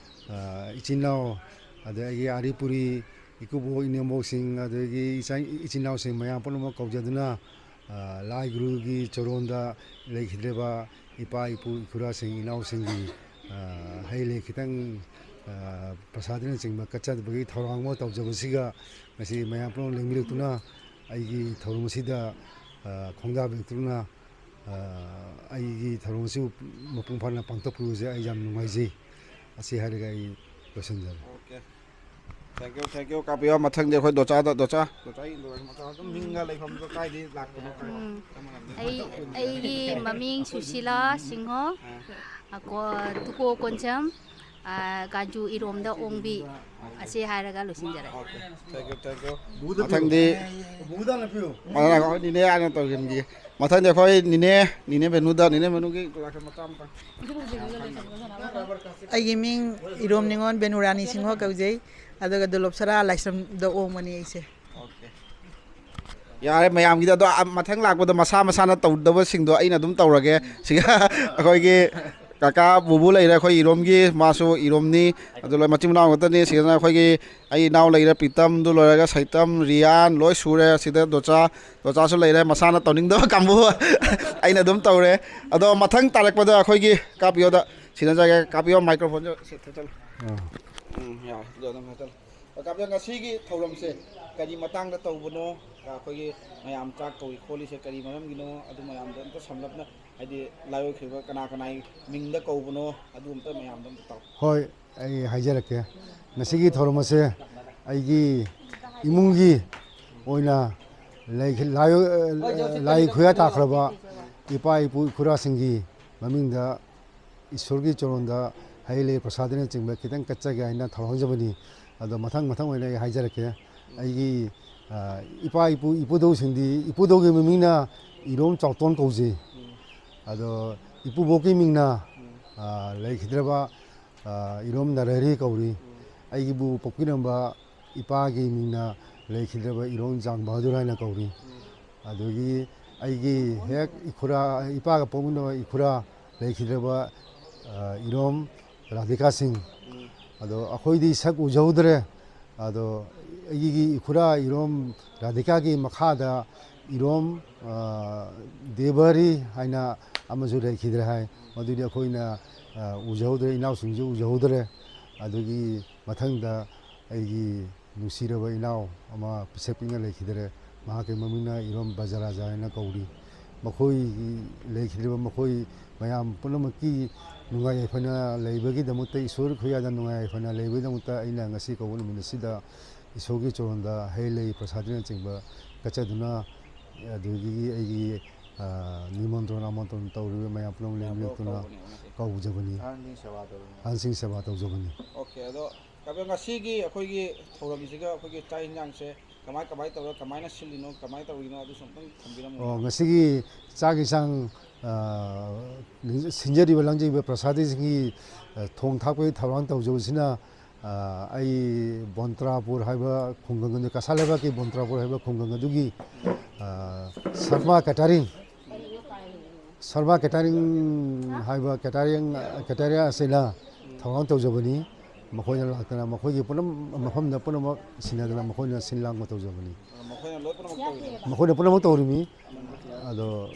ꯑꯥ, ꯏꯆꯤꯟ ꯏꯅꯥꯎ, ꯑꯗ ꯑꯩꯒꯤ ꯑꯥꯔꯤꯄꯨꯔꯤ ꯏꯀꯨꯕꯣꯛ ꯏꯅꯦꯝꯕꯣꯛꯁꯤꯡ, ꯑꯗꯒꯤ ꯏꯆꯥ-, ꯏꯆꯤꯟ ꯏꯅꯥꯎꯁꯤꯡ ꯃꯌꯥꯝ ꯄꯨꯝꯅꯃꯛ ꯀꯧꯖꯗꯨꯅ, ꯑ, ꯂꯥꯏ ꯒꯨꯔꯨꯒꯤ ꯆꯣꯔꯣꯟꯗ ꯂꯩꯈꯤꯗ꯭ꯔꯕ ꯏꯄꯥ ꯏꯄꯨ ꯏꯈꯨꯔꯥꯁꯤꯡ ꯏꯅꯥꯎꯁꯤꯡꯒꯤ, ꯑ, ꯍꯩ ꯂꯩ ꯈꯤꯇꯪ, ꯑ, ꯄ꯭ꯔꯁꯥꯗꯅꯆꯤꯡꯕ ꯀꯠꯆꯕꯒꯤ ꯊꯧꯔꯥꯡ ꯑꯃ ꯇꯧꯖꯕꯁꯤꯒ ꯉꯁꯤ ꯃꯌꯥꯝ ꯄꯨꯝꯅꯃꯛ ꯂꯦꯡꯕꯤꯔꯛꯇꯨꯅ ꯑꯩꯒꯤ ꯊꯧꯔꯝ ꯑꯁꯤꯗ, ꯑ, ꯈꯣꯡꯗꯥꯕꯤꯔꯛꯇꯨꯅ, ꯑ, ꯑꯩꯒꯤ ꯊꯧꯔꯝ ꯑꯁꯤꯕꯨ ꯃꯄꯨꯡ ꯐꯥꯅ ꯄꯥꯡꯊꯣꯛꯄꯤꯕꯁꯦ ꯑꯩ ꯌꯥꯝ ꯅꯨꯡꯉꯥꯏꯖꯩ꯫ ꯑꯁꯤ ꯍꯥꯏꯔꯒ ꯑꯩ ꯂꯣꯏꯁꯤꯟꯖꯔꯦ꯫ Okay. Thank you, thank you꯫ ꯀꯥꯄꯤꯌꯣ꯫ ꯃꯊꯪꯗꯤ ꯑꯩꯈꯣꯏ ꯗꯣꯆꯥꯗ, ꯗꯣꯆꯥ, ꯗꯣꯆꯥ ꯏꯟꯗꯣꯔ ꯃꯆꯥ ꯑꯗꯨꯝ ꯃꯤꯡꯒ ꯂꯩꯐꯝꯗꯣ ꯀꯥꯏꯗꯩ ꯂꯥꯛꯄꯅꯣ, ꯀꯥꯏ-, ꯎꯝ꯫ ꯀꯔꯝꯕ ꯂꯝꯗꯩ? ꯑꯩ, ꯑꯩꯒꯤ ꯃꯃꯤꯡ ꯁꯨꯁꯤꯂꯥ ꯁꯤꯡꯍꯣ, ꯑꯥ꯫ ꯑꯀꯣ-, ꯇꯨꯀꯣ ꯀꯣꯟꯁꯝ, ꯑꯥ, ꯀꯥꯖꯨ ꯏꯔꯣꯝꯗ ꯑꯣꯡꯕꯤ꯫ ꯑꯁꯤ ꯍꯥꯏꯔꯒ ꯂꯣꯏꯁꯤꯟꯖꯔꯒꯦ꯫ Okay, thank you, thank you꯫ ꯃꯊꯪꯗꯤ, ꯃꯊꯪ ꯑꯩꯈꯣꯏ ꯅꯤꯅꯦ ꯍꯥꯟꯅ ꯇꯧꯁꯤꯟꯈꯤꯒꯦ꯫ ꯃꯊꯪꯗꯤ ꯑꯩꯈꯣꯏ ꯅꯤꯅꯦ, ꯅꯤꯅꯦ ꯕꯦꯅꯨꯗ, ꯅꯤꯅꯦ ꯕꯦꯅꯨꯒꯤ introduction ꯃꯆꯥ ꯑꯃꯇꯪ꯫ ꯑꯩꯒꯤ ꯃꯤꯡ ꯏꯔꯣꯝ ꯅꯤꯉꯣꯜ ꯕꯦꯅꯨꯔꯥꯅꯤ ꯁꯤꯡꯍ ꯀꯧꯖꯩ, ꯑꯗꯨꯒ ꯗꯣꯂꯣꯞꯁꯔꯥ ꯂꯥꯏꯁ꯭ꯔꯝꯗ ꯑꯣꯡꯕꯅꯤ ꯑꯩꯁꯦ꯫ Okay꯫ ꯌꯥꯔꯦ ꯃꯌꯥꯝꯒꯤꯗꯤ, ꯑꯗꯣ, ꯑ, ꯃꯊꯪ ꯂꯥꯛꯄꯗ ꯃꯁꯥ ꯃꯁꯥꯅ ꯇꯧꯗꯕꯁꯤꯡꯗꯣ ꯑꯩꯅ ꯑꯗꯨꯝ ꯇꯧꯔꯒꯦ꯫ ꯁꯤꯒ ꯑꯩꯈꯣꯏꯒꯤ ꯀꯀꯥ ꯕꯨꯕꯨ ꯂꯩꯔꯦ, ꯑꯩꯈꯣꯏ ꯏꯔꯣꯝꯒꯤ, ꯃꯥꯁꯨ ꯏꯔꯣꯝꯅꯤ꯫ ꯑꯗꯨ ꯂꯣꯏ ꯃꯆꯤꯟ ꯃꯅꯥꯎ ꯉꯥꯛꯇꯅꯤ꯫ ꯁꯤꯗꯅ ꯑꯩꯈꯣꯏꯒꯤ ꯑꯩ ꯏꯅꯥꯎ ꯂꯩꯔꯦ, ꯄꯤꯇꯝꯗꯨ ꯂꯣꯏꯔꯒ ꯁꯩꯇꯝ, ꯔꯤꯌꯥꯟ, ꯂꯣꯏ ꯁꯨꯔꯦ꯫ ꯁꯤꯗ ꯗꯣꯆꯥ, ꯗꯣꯆꯥꯁꯨ ꯂꯩꯔꯦ꯫ ꯃꯁꯥꯅ ꯇꯧꯅꯤꯡꯗꯕ ꯀꯥꯡꯕꯨ ꯑꯩꯅ ꯑꯗꯨꯝ ꯇꯧꯔꯦ꯫ ꯑꯗꯣ ꯃꯊꯪ ꯇꯥꯔꯛꯄꯗ ꯑꯩꯈꯣꯏꯒꯤ ꯀꯥꯄꯤꯌꯣꯗ ꯁꯤꯟꯅꯖꯒꯦ꯫ ꯀꯥꯄꯤꯌꯣ, microphone ꯁꯦ ꯊꯦꯠꯆꯜꯂꯣ꯫ ꯑꯥ꯫ ꯎꯝ, ꯌꯥꯔꯦ꯫ ꯑꯗꯨ ꯑꯗꯨꯝ ꯊꯦꯠꯆꯜꯂꯣ꯫ ꯀꯥꯄꯤꯌꯣ, ꯉꯁꯤꯒꯤ ꯊꯧꯔꯝꯁꯦ ꯀꯔꯤ ꯃꯇꯥꯡꯗ ꯇꯧꯕꯅꯣ? ꯑꯩꯈꯣꯏꯒꯤ ꯃꯌꯥꯝ ꯆꯥꯛ ꯀꯧꯏ ꯈꯣꯠꯂꯤꯁꯦ ꯀꯔꯤ ꯃꯔꯝꯒꯤꯅꯣ? ꯑꯗꯨ ꯃꯌꯥꯝꯗꯣ ꯑꯝꯇ ꯁꯝꯂꯞꯅ, ꯍꯥꯏꯗꯤ ꯂꯥꯏ ꯑꯣꯏꯈꯤꯕ ꯀꯅꯥ ꯀꯅꯥꯒꯤ ꯃꯤꯡꯗ ꯀꯧꯕꯅꯣ? ꯑꯗꯨ ꯑꯝꯇ ꯃꯌꯥꯝꯗ ꯑꯝꯇ ꯇꯥꯛꯑꯣ꯫ ꯍꯣꯏ, ꯑꯩ ꯍꯥꯏꯖꯔꯛꯀꯦ꯫ ꯉꯁꯤꯒꯤ ꯊꯧꯔꯝ ꯑꯁꯦ ꯑꯩꯒꯤ ꯏꯃꯨꯡꯒꯤ ꯑꯣꯏꯅ ꯂꯩꯈꯤ-, ꯂꯥꯏ-, ꯂꯥꯏ ꯈꯨꯌꯥ ꯇꯥꯈ꯭ꯔꯕ ꯏꯄꯥ ꯏꯄꯨ ꯏꯈꯨꯔꯥꯁꯤꯡꯒꯤ ꯃꯃꯤꯡꯗ ꯏꯁꯣꯔꯒꯤ ꯆꯣꯔꯣꯟꯗ ꯍꯩ ꯂꯩ ꯄ꯭ꯔꯁꯥꯗꯅꯆꯤꯡꯕ ꯈꯤꯇꯪ ꯀꯠꯆꯒꯦ ꯍꯥꯏꯅ ꯊꯧꯔꯥꯡꯖꯕꯅꯤ꯫ ꯑꯗꯣ ꯃꯊꯪ ꯃꯊꯪ ꯑꯣꯏꯅ ꯑꯩ ꯍꯥꯏꯖꯔꯛꯀꯦ꯫ ꯑꯩꯒꯤ, ꯑ, ꯏꯄꯥ ꯏꯄꯨ, ꯏꯄꯨꯙꯧꯁꯤꯡꯗꯤ, ꯏꯄꯨꯙꯧꯒꯤ ꯃꯃꯤꯡꯅ ꯏꯔꯣꯝ ꯆꯥꯎꯇꯣꯟ ꯀꯧꯖꯩ꯫ ꯑꯗꯣ ꯏꯄꯨꯕꯣꯛꯀꯤ ꯃꯤꯡꯅ, ꯑ, ꯂꯩꯈꯤꯗ꯭ꯔꯕ, ꯑ, ꯏꯔꯣꯝ ꯅꯔꯍꯔꯤ ꯀꯧꯔꯤ꯫ ꯑꯩꯒꯤꯕꯨ ꯄꯣꯛꯄꯤꯔꯝꯕ ꯏꯄꯥꯒꯤ ꯃꯤꯡꯅ ꯂꯩꯈꯤꯗ꯭ꯔꯕ ꯏꯔꯣꯝ ꯖꯥꯡ ꯕꯍꯥꯗꯨꯔ ꯍꯥꯏꯅ ꯀꯧꯔꯤ꯫ ꯑꯗꯒꯤ ꯑꯩꯒꯤ ꯍꯦꯛ ꯏꯈꯨꯔꯥ, ꯏꯄꯥꯒ ꯄꯣꯛꯃꯤꯟꯅꯕ ꯏꯈꯨꯔꯥ ꯂꯩꯈꯤꯗ꯭ꯔꯕ, ꯑ, ꯏꯔꯣꯝ ꯔꯥꯙꯤꯀꯥ ꯁꯤꯡ꯫ ꯑꯗꯣ ꯑꯩꯈꯣꯏꯗꯤ ꯁꯛ ꯎꯖꯍꯧꯗ꯭ꯔꯦ꯫ ꯑꯗꯣ ꯑꯩꯒꯤ ꯏꯈꯨꯔꯥ ꯏꯔꯣꯝ ꯔꯥꯙꯤꯀꯥꯒꯤ ꯃꯈꯥꯗ ꯏꯔꯣꯝ, ꯑ, ꯗꯦꯕꯍꯔꯤ ꯍꯥꯏꯅ ꯑꯃꯁꯨ ꯂꯩꯈꯤꯗ꯭ꯔꯦ ꯍꯥꯏ꯫ ꯃꯗꯨꯗꯤ ꯑꯩꯈꯣꯏꯅ, ꯑ, ꯎꯖꯍꯧꯗ꯭ꯔꯦ, ꯏꯅꯥꯎꯁꯤꯡꯁꯨ ꯎꯖꯍꯧꯗ꯭ꯔꯦ꯫ ꯑꯗꯨꯒꯤ ꯃꯊꯪꯗ ꯑꯩꯒꯤ ꯅꯨꯡꯁꯤꯔꯕ ꯏꯅꯥꯎ ꯑꯃ ꯄꯤꯁꯛ ꯄꯤꯛꯅ ꯂꯩꯈꯤꯗ꯭ꯔꯦ꯫ ꯃꯍꯥꯛꯀꯤ ꯃꯃꯤꯡꯅ ꯏꯔꯣꯝ ꯕꯖꯔꯥꯖꯥ ꯍꯥꯏꯅ ꯀꯧꯔꯤ꯫ ꯃꯈꯣꯏꯒꯤ ꯂꯩꯈꯤꯗ꯭ꯔꯤꯕ ꯃꯈꯣꯏ ꯃꯌꯥꯝ ꯄꯨꯝꯅꯃꯛꯀꯤ ꯅꯨꯡꯉꯥꯏ ꯌꯥꯏꯐꯅ ꯂꯩꯕꯒꯤꯗꯃꯛꯇ, ꯏꯁꯣꯔ ꯈꯨꯌꯥꯗ ꯅꯨꯡꯉꯥꯏ ꯌꯥꯏꯐꯅ ꯂꯩꯕꯒꯤꯗꯃꯛꯇ ꯑꯩꯅ ꯉꯁꯤ ꯀꯧꯕ ꯅꯨꯃꯤꯠ ꯑꯁꯤꯗ ꯏꯁꯣꯔꯒꯤ ꯆꯣꯔꯣꯟꯗ ꯍꯩ ꯂꯩ ꯄ꯭ꯔꯁꯥꯗꯅꯆꯤꯡꯕ ꯀꯠꯆꯗꯨꯅ, ꯑꯗꯨꯗꯒꯤ ꯑꯩꯒꯤ, ꯑ, ꯅꯤꯃꯟꯇ꯭ꯔꯣꯟ ꯑꯃꯟꯇ꯭ꯔꯣꯟ ꯇꯧꯔꯤꯕ ꯃꯌꯥꯝ ꯄꯨꯝꯅꯃꯛ ꯃꯌꯥꯝ ꯂꯦꯡꯕꯤꯔꯛꯇꯨꯅ ꯀꯧꯕꯅꯦ ꯉꯁꯤ꯫ ꯀꯧꯖꯕꯅꯤ꯫ ꯑꯍꯟꯁꯤꯡ ꯁꯦꯕꯥ ꯇꯧꯔꯤꯕ꯫ ꯑꯍꯟꯁꯤꯡ ꯁꯦꯕꯥ ꯇꯧꯖꯕꯅꯤ꯫ ꯑꯣꯀꯦ, ꯑꯗꯣ ꯀꯩꯅꯣ, ꯉꯁꯤꯒꯤ ꯑꯩꯈꯣꯏꯒꯤ ꯊꯧꯔꯝꯁꯤꯒ ꯑꯩꯈꯣꯏꯒꯤ ꯆꯥꯛ ꯌꯦꯟꯁꯥꯡꯁꯦ ꯀꯃꯥꯏ, ꯀꯃꯥꯏ ꯇꯧꯔ, ꯀꯃꯥꯏꯅ ꯁꯤꯜꯂꯤꯅꯣ, ꯀꯃꯥꯏꯅ ꯇꯧꯔꯤꯅꯣ, ꯑꯗꯨꯁꯨ ꯑꯝꯇꯪ ꯊꯝꯕꯤꯔꯝꯃꯣ꯫ ꯑꯣ, ꯉꯁꯤꯒꯤ ꯆꯥꯛ ꯌꯦꯟꯁꯥꯡ, ꯑ, ꯁꯤꯟꯖꯔꯤꯕ ꯂꯥꯡꯖꯔꯤꯕ ꯄ꯭ꯔꯁꯥꯗꯤꯁꯤꯡꯒꯤ, ꯑ, ꯊꯣꯡ ꯊꯥꯛꯄꯒꯤ ꯊꯧꯔꯥꯡ ꯇꯧꯖꯕꯁꯤꯅ, ꯑ, ꯑꯩ ꯕꯣꯟꯇ꯭ꯔꯥꯄꯨꯔ ꯍꯥꯏꯕ ꯈꯨꯡꯒꯪ ꯑꯗꯨ, ꯀꯁꯥꯔ ꯂꯩꯕꯥꯛꯀꯤ ꯕꯣꯟꯇ꯭ꯔꯥꯄꯨꯔ ꯍꯥꯏꯕ ꯈꯨꯡꯒꯪ ꯑꯗꯨꯒꯤ, ꯑ, ꯁꯔꯃ ꯀꯦꯇꯔꯤꯡ, ꯁꯔꯃ ꯀꯦꯇꯔꯤꯡ ꯍꯥꯏꯕ ꯀꯦꯇꯔꯤꯡ, ꯀꯦꯇꯔꯤꯡ ꯑꯁꯤꯅ ꯊꯧꯔꯥꯡ ꯇꯧꯖꯕꯅꯤ꯫ ꯃꯈꯣꯏꯅ ꯂꯥꯛꯇꯅ ꯃꯈꯣꯏꯒꯤ ꯄꯨꯝꯅꯃꯛ ꯃꯐꯝꯗ ꯄꯨꯝꯅꯃꯛ ꯁꯤꯟꯅꯗꯅ ꯃꯈꯣꯏꯅ ꯁꯤꯟ ꯂꯥꯡꯕ ꯇꯧꯖꯕꯅꯤ꯫ ꯃꯈꯣꯏꯅ ꯂꯣꯏ ꯄꯨꯝꯅꯃꯛ ꯇꯧꯔꯤꯅꯦ꯫ ꯃꯈꯣꯏꯅ ꯄꯨꯝꯅꯃꯛ ꯇꯧꯔꯤꯃꯤ꯫ ꯑꯗꯣ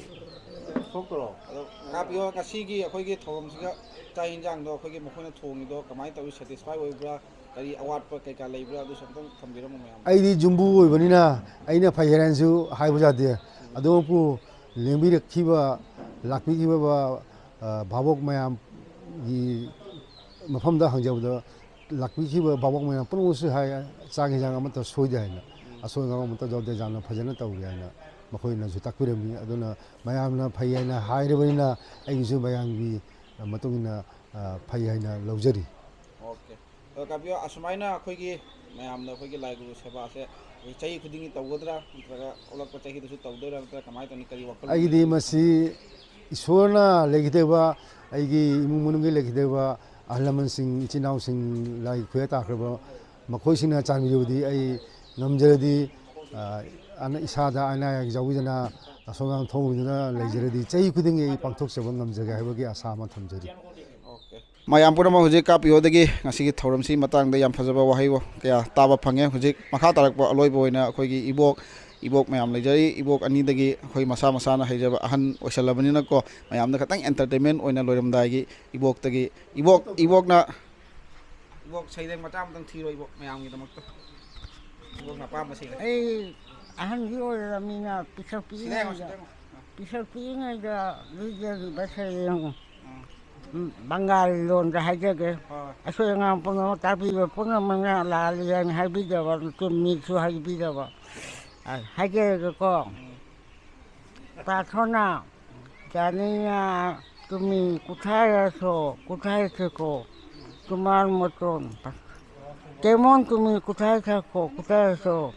ꯊꯣꯛꯇ꯭ꯔꯣ? ꯑꯗꯣ ꯀꯥꯄꯤꯌꯣ, ꯉꯁꯤꯒꯤ ꯑꯩꯈꯣꯏꯒꯤ ꯊꯧꯔꯝꯁꯤꯒ ꯆꯥꯛ ꯌꯦꯟꯁꯥꯡꯗꯣ ꯑꯩꯈꯣꯏꯒꯤ ꯃꯈꯣꯏꯅ ꯊꯣꯡꯉꯤꯗꯣ ꯀꯃꯥꯏꯅ ꯇꯧꯋꯤ? ꯁꯦꯇꯤꯁꯐꯥꯏ ꯑꯣꯏꯕ꯭ꯔꯥ? ꯀꯔꯤ ꯑꯋꯥꯠꯄ ꯀꯩꯀꯥ ꯂꯩꯕ꯭ꯔꯥ? ꯑꯗꯨꯁꯨ ꯑꯝꯇꯪ ꯊꯝꯕꯤꯔꯝꯃꯣ ꯃꯌꯥꯝ꯫ ꯑꯩꯗꯤ ꯌꯨꯝꯕꯨ ꯑꯣꯏꯕꯅꯤꯅ ꯑꯩꯅ ꯐꯩ ꯍꯥꯏꯔꯅꯁꯨ ꯍꯥꯏꯕ ꯌꯥꯗꯦ꯫ ꯑꯗꯨꯕꯨ ꯂꯦꯡꯕꯤꯔꯛꯈꯤꯕ, ꯂꯥꯛꯄꯤꯈꯤꯕ, ꯑ, ꯚꯥꯕꯣꯛ ꯃꯌꯥꯝꯒꯤ ꯃꯐꯝꯗ ꯍꯪꯖꯕꯗ, ꯂꯥꯛꯄꯤꯈꯤꯕ ꯚꯥꯕꯣꯛ ꯃꯌꯥꯝ ꯄꯨꯝꯅꯃꯛꯁꯨ ꯍꯥꯏ, ꯆꯥꯛ ꯌꯦꯟꯁꯥꯡ ꯑꯃꯠꯇ ꯁꯣꯏꯗꯦ ꯍꯥꯏꯅ, ꯑꯁꯣꯏ ꯑꯉꯥꯝ ꯑꯃꯠꯇ ꯌꯥꯎꯗꯦ, ꯌꯥꯝꯅ ꯐꯖꯅ ꯇꯧꯔꯤ ꯍꯥꯏꯅ ꯃꯈꯣꯏꯅꯁꯨ ꯇꯥꯛꯄꯤꯔꯝꯃꯤ꯫ ꯑꯗꯨꯅ ꯃꯌꯥꯝꯅ ꯐꯩ ꯍꯥꯏꯅ ꯍꯥꯏꯔꯕꯅꯤꯅ ꯑꯩꯒꯤꯁꯨ ꯃꯌꯥꯝꯒꯤ ꯃꯇꯨꯡ ꯏꯟꯅ, ꯑ, ꯐꯩ ꯍꯥꯏꯅ ꯂꯧꯖꯔꯤ꯫ ꯑꯣꯀꯦ꯫ ꯑꯗꯣ ꯀꯥꯄꯤꯌꯣ, ꯑꯁꯨꯃꯥꯏꯅ ꯑꯩꯈꯣꯏꯒꯤ ꯃꯌꯥꯝꯅ ꯑꯩꯈꯣꯏꯒꯤ ꯂꯥꯏ ꯒꯨꯔꯨ ꯁꯦꯕꯥꯁꯦ ꯑꯩꯈꯣꯏ ꯆꯍꯤ ꯈꯨꯗꯤꯡꯒꯤ ꯇꯧꯒꯗ꯭ꯔꯥ, ꯅꯠꯇ꯭ꯔꯒ ꯑꯣꯜꯂꯛꯄ ꯆꯍꯤꯗꯁꯨ ꯇꯧꯗꯣꯏꯔꯥ, ꯅꯠꯇ꯭ꯔꯒ ꯀꯃꯥꯏꯅ ꯇꯧꯅꯤ, ꯀꯔꯤ ꯋꯥꯈꯜꯂꯣꯟ ꯑꯩꯒꯤꯗꯤ ꯂꯩꯒꯦ? ꯃꯁꯤ ꯏꯁꯣꯔꯅ ꯂꯩꯈꯤꯗꯣꯏꯕ, ꯑꯩꯒꯤ ꯏꯃꯨꯡ ꯃꯅꯨꯡꯒꯤ ꯂꯩꯈꯤꯗꯣꯏꯕ ꯑꯍꯜ ꯂꯃꯟꯁꯤꯡ, ꯏꯆꯤꯟ ꯏꯅꯥꯎꯁꯤꯡ, ꯂꯥꯏ ꯈꯨꯌꯥ ꯇꯥꯈ꯭ꯔꯕ ꯃꯈꯣꯏꯁꯤꯡꯅ ꯆꯥꯟꯕꯤꯔꯕꯗꯤ ꯑꯩ ꯉꯝꯖꯔꯗꯤ, ꯑ, ꯑꯅ-, ꯏꯁꯥꯗ ꯑꯅꯥ ꯑꯌꯦꯛ ꯌꯥꯎꯕꯤꯗꯅ ꯑꯁꯣꯝ ꯊꯣꯛꯎꯗꯨꯅ ꯂꯩꯖꯔꯗꯤ ꯆꯍꯤ ꯈꯨꯗꯤꯡꯒꯤ ꯑꯩ ꯄꯥꯡꯊꯣꯛꯆꯕ ꯉꯝꯖꯒꯦ ꯍꯥꯏꯕꯒꯤ ꯑꯁꯥ ꯑꯃ ꯊꯝꯖꯔꯤ꯫ ꯃꯌꯥꯝ ꯄꯨꯝꯅꯃꯛ ꯍꯧꯖꯤꯛ ꯀꯥꯞꯄꯤꯌꯣꯗꯒꯤ ꯉꯁꯤꯒꯤ ꯊꯧꯔꯝꯁꯤ ꯃꯇꯥꯡꯗ ꯌꯥꯝ ꯐꯖꯕ ꯋꯥꯍꯩ ꯀꯌꯥ ꯇꯥꯕ ꯐꯪꯉꯦ꯫ ꯍꯧꯖꯤꯛ ꯃꯈꯥ ꯇꯥꯔꯛꯄ ꯑꯂꯣꯏꯕ ꯑꯣꯏꯅ ꯑꯩꯈꯣꯏꯒꯤ ꯏꯕꯣꯛ, ꯏꯕꯣꯛ ꯃꯌꯥꯝ ꯂꯩꯖꯔꯤ꯫ ꯏꯕꯣꯛ ꯑꯅꯤꯗꯒꯤ ꯑꯩꯈꯣꯏ ꯃꯁꯥ ꯃꯁꯥꯅ ꯍꯩꯖꯕ ꯑꯍꯟ ꯑꯣꯏꯁꯜꯂꯕꯅꯤꯅꯀꯣ, ꯃꯌꯥꯝꯗ ꯈꯤꯇꯪ entertainment ꯑꯣꯏꯅ ꯂꯣꯏꯔꯝꯗꯥꯏꯒꯤ ꯏꯕꯣꯛꯇꯒꯤ, ꯏꯕꯣꯛ, ꯏꯕꯣꯛꯅ, ꯏꯕꯣꯛ ꯁꯩꯔꯦꯡ ꯃꯆꯥ ꯑꯃꯇꯪ ꯊꯤꯔꯣ ꯏꯕꯣꯛ, ꯃꯌꯥꯝꯒꯤꯗꯃꯛꯇ꯫ ꯏꯕꯣꯛꯅ ꯑꯄꯥꯝꯕ ꯁꯩꯔꯦꯡ꯫ ꯑꯩ ꯑꯍꯟꯗꯤ ꯑꯣꯏꯔꯕꯅꯤꯅ ꯄꯤꯁꯛ ꯁꯤꯗ ꯌꯦꯡꯉꯣ, ꯄꯤꯛꯏꯉꯩꯗ, ꯁꯤꯗ ꯌꯦꯡꯉꯣ꯫ ꯄꯤꯁꯛ ꯄꯤꯛꯏꯉꯩꯗ ꯂꯤꯖꯈꯤꯕ ꯁꯩꯔꯦꯡ, ꯎꯝ꯫ ꯎꯝ, ꯕꯪꯒꯥꯂꯤ ꯂꯣꯟꯗ ꯍꯥꯏꯖꯒꯦ꯫ ꯍꯣꯏ꯫ ꯑꯁꯣꯏ ꯑꯉꯥꯝ ꯄꯨꯝꯅꯃꯛ ꯇꯥꯕꯤꯕ ꯄꯨꯝꯅꯃꯛꯅ ꯂꯥꯜꯂꯤ ꯍꯥꯏꯅ ꯍꯥꯏꯕꯤꯗꯕ, ꯆꯨꯝꯃꯤꯁꯨ ꯍꯥꯏꯕꯤꯗꯕ꯫ ꯑ, ꯍꯥꯏꯖꯔꯒꯦꯀꯣ꯫ ꯎꯝ꯫ प्रार्थना। जानिया तुमी কোথায় আছো, কোথায় থেকো, তোমার মতন কেমন, তুমি কোথায় থাকো, কোথায় আছো?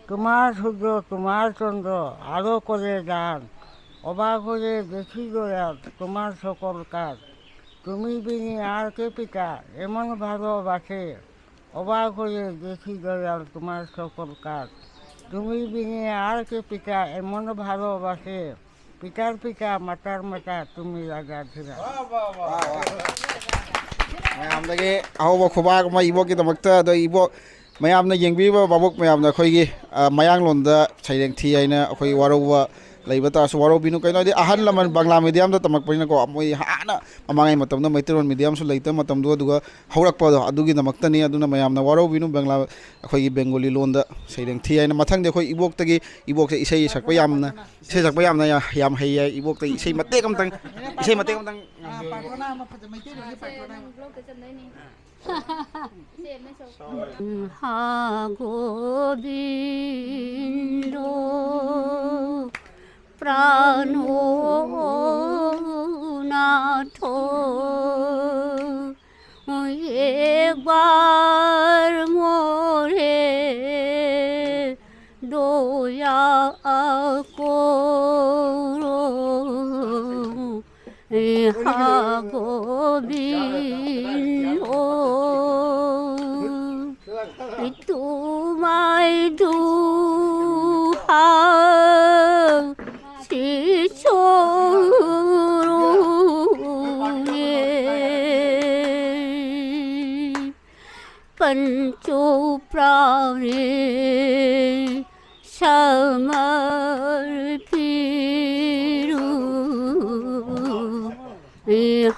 তোমার সূর্য, তোমার চন্দ্র, আলো করে দান, অবাক হয়ে দেখি দয়াল তোমার সকল কাজ। তুমি বিনে আর কে পিতা এমন ভালোবাসে, অবাক হয়ে দেখি দয়াল তোমার সকল কাজ। তুমি বিনে আর কে পিতা এমন ভালোবাসে, পিতার পিতা, মাতার মাতা, তুমি রাধাধিরাধ। ꯃꯌꯥꯝꯗꯒꯤ ꯑꯍꯧꯕ ꯈꯨꯕꯥꯛ ꯑꯃ ꯏꯕꯣꯛꯀꯤꯗꯃꯛꯇ꯫ ꯑꯗꯣ ꯏꯕꯣꯛ, ꯃꯌꯥꯝꯅ ꯌꯦꯡꯕꯤꯔꯤꯕ ꯚꯥꯕꯣꯛ ꯃꯌꯥꯝꯅ ꯑꯩꯈꯣꯏꯒꯤ, ꯑ, ꯃꯌꯥꯡꯂꯣꯟꯗ ꯁꯩꯔꯦꯡ ꯊꯤ ꯍꯥꯏꯅ ꯑꯩꯈꯣꯏ ꯋꯥꯔꯧꯕ ꯂꯩꯕ ꯇꯥꯔꯁꯨ ꯋꯥꯔꯧꯕꯤꯅꯨ꯫ ꯀꯩꯅꯣ ꯍꯥꯏꯗꯤ ꯑꯍꯜ ꯂꯃꯟ ꯕꯪꯒ꯭ꯂꯥ mediumꯗ ꯇꯝꯃꯛꯄꯅꯤꯅꯀꯣ, ꯃꯣꯏ ꯍꯥꯟꯅ ꯃꯃꯥꯡꯉꯩ ꯃꯇꯝꯗ ꯃꯩꯇꯩꯂꯣꯟ mediumꯁꯨ ꯂꯩꯇꯕ ꯃꯇꯝꯗꯣ, ꯑꯗꯨꯒ ꯍꯧꯔꯛꯄꯗꯣ ꯑꯗꯨꯒꯤꯗꯃꯛꯇꯅꯤ꯫ ꯑꯗꯨꯅ ꯃꯌꯥꯝꯅ ꯋꯥꯔꯧꯕꯤꯅꯨ, ꯕꯪꯒ꯭ꯂꯥ, ꯑꯩꯈꯣꯏꯒꯤ ꯕꯦꯡꯒꯣꯂꯤ ꯂꯣꯟꯗ ꯁꯩꯔꯦꯡ ꯊꯤ ꯍꯥꯏꯅ꯫ ꯃꯊꯪꯗꯤ ꯑꯩꯈꯣꯏ ꯏꯕꯣꯛꯇꯒꯤ, ꯏꯕꯣꯛꯁꯦ ꯏꯁꯩ ꯁꯛꯄ ꯌꯥꯝꯅ, ꯏꯁꯩ ꯁꯛꯄ ꯌꯥꯝꯅ ꯌꯥ-, ꯌꯥꯝ ꯍꯩ ꯍꯥꯏ꯫ ꯏꯕꯣꯛꯇꯒꯤ ꯏꯁꯩ ꯃꯇꯦꯛ ꯑꯃꯇꯪ, ꯏꯁꯩ ꯃꯇꯦꯛ ꯑꯃꯇꯪ ꯉꯥꯡꯕꯤꯌꯨ꯫ ꯄ꯭ꯔꯥꯔꯊꯅꯥ ꯑꯃ ꯐꯖ-, ꯃꯩꯇꯩꯂꯣꯟꯒꯤ ꯄ꯭ꯔꯥꯔꯊꯅꯥ ꯑꯃ꯫ ꯁꯦ, ꯑꯃ ꯁꯛꯑꯣ꯫ ꯁꯦ, ꯑꯃ ꯁꯛꯑꯣ꯫ ꯍꯥ ꯒꯣꯕꯤꯟꯗꯣ প্রাণনাথ, একবার Doya akoro ha Gobindo, tumai duha si chorune. Pancho prane samarpiru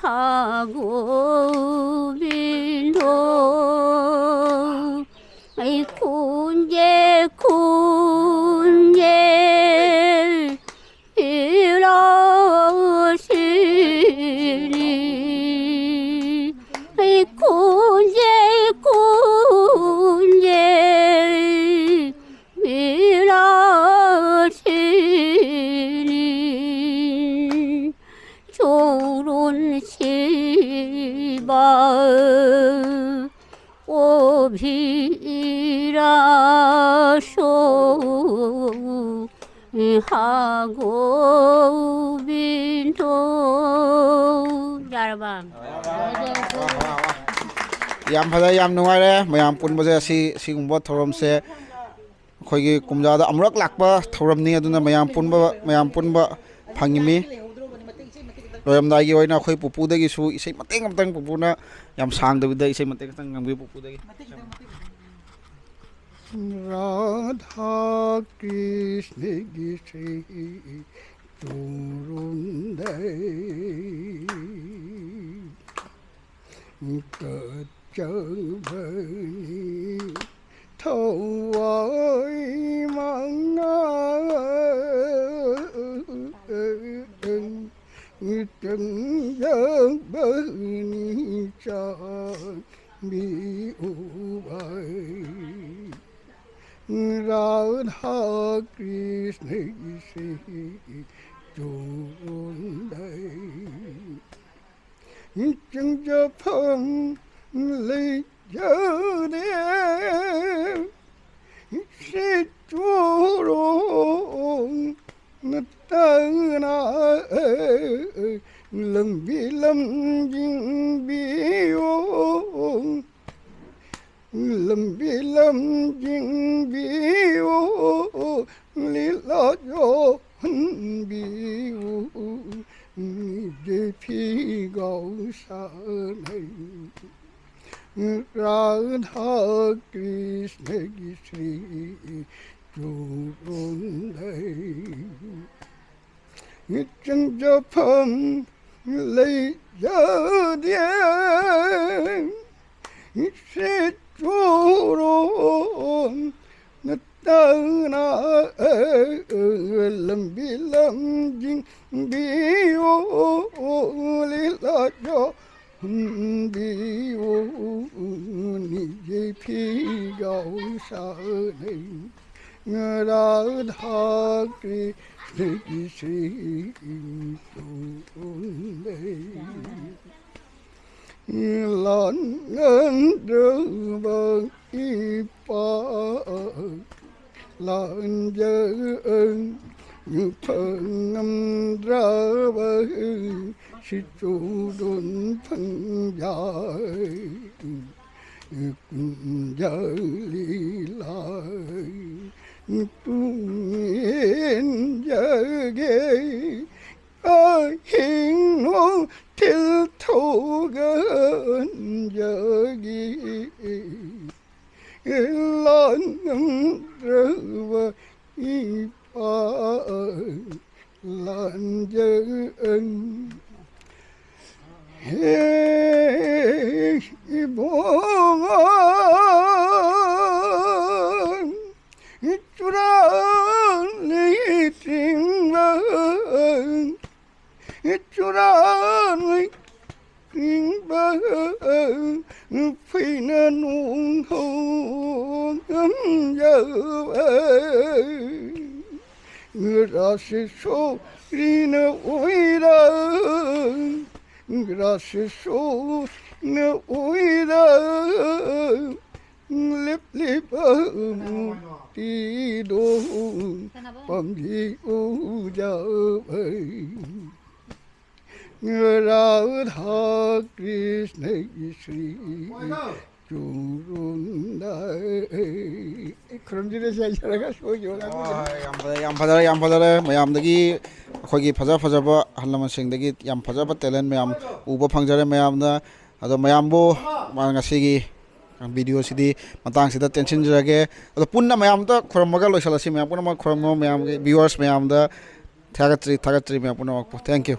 ha Gobindo. Ai kunje kunje Vilasini, kunje kunje vilasini, chorun siba obhiraso ha Gobindo. ꯌꯥꯔꯕ? ꯌꯥꯝ ꯐꯖꯩ, ꯌꯥꯝ ꯅꯨꯡꯉꯥꯏꯔꯦ꯫ ꯃꯌꯥꯝ ꯄꯨꯟꯕꯁꯦ, ꯑꯁꯤ ꯁꯤꯒꯨꯝꯕ ꯊꯧꯔꯝꯁꯦ ꯑꯩꯈꯣꯏꯒꯤ ꯀꯨꯝꯖꯥꯗ ꯑꯃꯨꯔꯛ ꯂꯥꯛꯄ ꯊꯧꯔꯝꯅꯤ꯫ ꯑꯗꯨꯅ ꯃꯌꯥꯝ ꯄꯨꯟꯕ, ꯃꯌꯥꯝ ꯄꯨꯟꯕ ꯐꯪꯉꯤꯃꯤ꯫ ꯂꯣꯏꯔꯝꯗꯥꯏꯒꯤ ꯑꯣꯏꯅ ꯑꯩꯈꯣꯏ ꯄꯨꯄꯨꯗꯒꯤꯁꯨ ꯏꯁꯩ ꯃꯇꯦꯛ ꯑꯃꯇꯪ, ꯄꯨꯄꯨꯅ ꯌꯥꯝ ꯁꯥꯡꯗꯕꯤꯗ ꯏꯁꯩ ꯃꯇꯦꯛ ꯑꯃꯇꯪ ꯉꯪꯕꯤꯌꯨ ꯄꯨꯄꯨꯗꯒꯤ꯫ राधा कृष्ण गिसे तुरुंदे कच्चबनी थवाई मंगा तंजबनी चा भी उबाई राधा कृष्ण से जोड़े चंजफम ले जाने ꯁꯤꯠꯆꯨꯔꯣ ꯅꯠꯇꯅ ꯂꯝꯕꯤ ꯂꯝꯖꯤꯡꯕꯤꯌꯣ, ꯂꯝꯕꯤ ꯂꯝꯖꯤꯡꯕꯤꯌꯣ, ꯂꯤꯂꯥ ꯌꯥꯎꯍꯟꯕꯤꯌꯨ, ꯃꯤꯒꯤ ꯐꯤꯒꯥꯎ ꯁꯥꯅꯩ꯫ ꯔꯥꯙꯥ ꯀ꯭ꯔꯤꯁꯅꯒꯤ ꯁ꯭ꯔꯤ ꯆꯨꯔꯣꯟꯗꯩ ꯆꯪꯖꯐꯝ ꯂꯩꯖꯗꯦ꯫ ꯁꯤꯠꯆꯨꯔꯣ ꯅꯠꯇꯅ ꯂꯝꯕꯤ ꯂꯝꯖꯤꯡꯕꯤꯌꯣ, ꯂꯤꯂꯥ ꯌꯥꯎꯍꯟꯕꯤꯌꯣ, ꯅꯤꯖꯩ ꯐꯤꯒꯥꯎ ꯁꯥꯅꯩ꯫ ꯔꯥꯙꯥ ꯀ꯭ꯔꯤꯁꯅꯒꯤ ꯁ꯭ꯔꯤ ꯆꯨꯔꯣꯟꯗꯩ꯫ ꯂꯥꯟ ꯉꯝꯗ꯭ꯔꯕ ꯏꯄꯥ, ꯂꯥꯟꯖ ꯐꯪꯉꯝꯗ꯭ꯔꯕ ꯁꯤꯆꯨꯔꯣꯟ ꯐꯪꯖꯥꯏ꯫ ꯀꯨꯟꯖ ꯂꯤꯂꯥ ꯇꯨꯡꯏꯟꯖꯒꯦ꯫ ꯑꯍꯤꯡ ꯅꯨꯡꯊꯤꯜ ꯊꯧꯒꯟꯖꯒꯤ, ꯂꯥꯟꯉꯝꯗ꯭ꯔꯕ ꯏꯄꯥ ꯂꯥꯟꯖꯪ꯫ ꯍꯦ ꯏꯕꯨꯡꯉꯣ, ꯆꯨꯔꯥ ꯂꯩꯇ꯭ꯔꯤꯡꯕ ꯆꯨꯔꯥ ꯅꯨꯡ ꯆꯤꯡꯕ ꯐꯩꯅ ꯅꯣꯡ ꯍꯧ ꯉꯝꯖꯕ꯫ ꯉꯔꯥꯁꯤ ꯁꯣꯔꯤꯅ ꯑꯣꯏꯔ, ꯉꯔꯥꯁꯤ ꯁꯣꯔꯤꯅ ꯑꯣꯏꯔ, ꯂꯤꯞꯂꯤꯕ ꯃꯨꯛꯇꯤꯗꯣ ꯄꯥꯝꯕꯤ ꯎꯖꯕꯩ ꯔꯥꯙꯥ ꯀ꯭ꯔꯤꯁꯅꯒꯤ ꯁ꯭ꯔꯤ ꯆꯨꯔꯨꯝꯗ ꯈꯨꯔꯨꯝꯖꯔꯦ꯫ ꯁꯤ ꯍꯥꯏꯖꯔꯒ ꯁꯣꯏꯈꯤꯕ ꯉꯥꯛꯇꯅꯤ꯫ ꯍꯣꯏ, ꯌꯥꯝ ꯐꯖꯔꯦ, ꯌꯥꯝ ꯐꯖꯔꯦ, ꯌꯥꯝ ꯐꯖꯔꯦ꯫ ꯃꯌꯥꯝꯗꯒꯤ ꯑꯩꯈꯣꯏꯒꯤ ꯐꯖ ꯐꯖꯕ ꯑꯍꯜ ꯂꯃꯟꯁꯤꯡꯗꯒꯤ ꯌꯥꯝ ꯐꯖꯕ talent ꯃꯌꯥꯝ ꯎꯕ ꯐꯪꯖꯔꯦ ꯃꯌꯥꯝꯅ꯫ ꯑꯗꯣ ꯃꯌꯥꯝꯕꯨ ꯃꯥ ꯉꯁꯤꯒꯤ video ꯁꯤꯗꯤ ꯃꯇꯥꯡꯁꯤꯗ ꯇꯦꯟꯁꯤꯟꯖꯔꯒꯦ꯫ ꯑꯗꯣ ꯄꯨꯟꯅ ꯃꯌꯥꯝ ꯑꯝꯇ ꯈꯨꯔꯨꯝꯃꯒ ꯂꯣꯏꯁꯤꯜꯂꯁꯤ꯫ ꯃꯌꯥꯝ ꯄꯨꯝꯅꯃꯛ ꯈꯨꯔꯨꯝꯃꯣ꯫ ꯃꯌꯥꯝꯒꯤ viewers ꯃꯌꯥꯝꯗ ꯊꯥꯒꯠꯆꯔꯤ, ꯊꯥꯒꯠꯆꯔꯤ ꯃꯌꯥꯝ ꯄꯨꯝꯅꯃꯛꯄꯨ꯫ Thank you꯫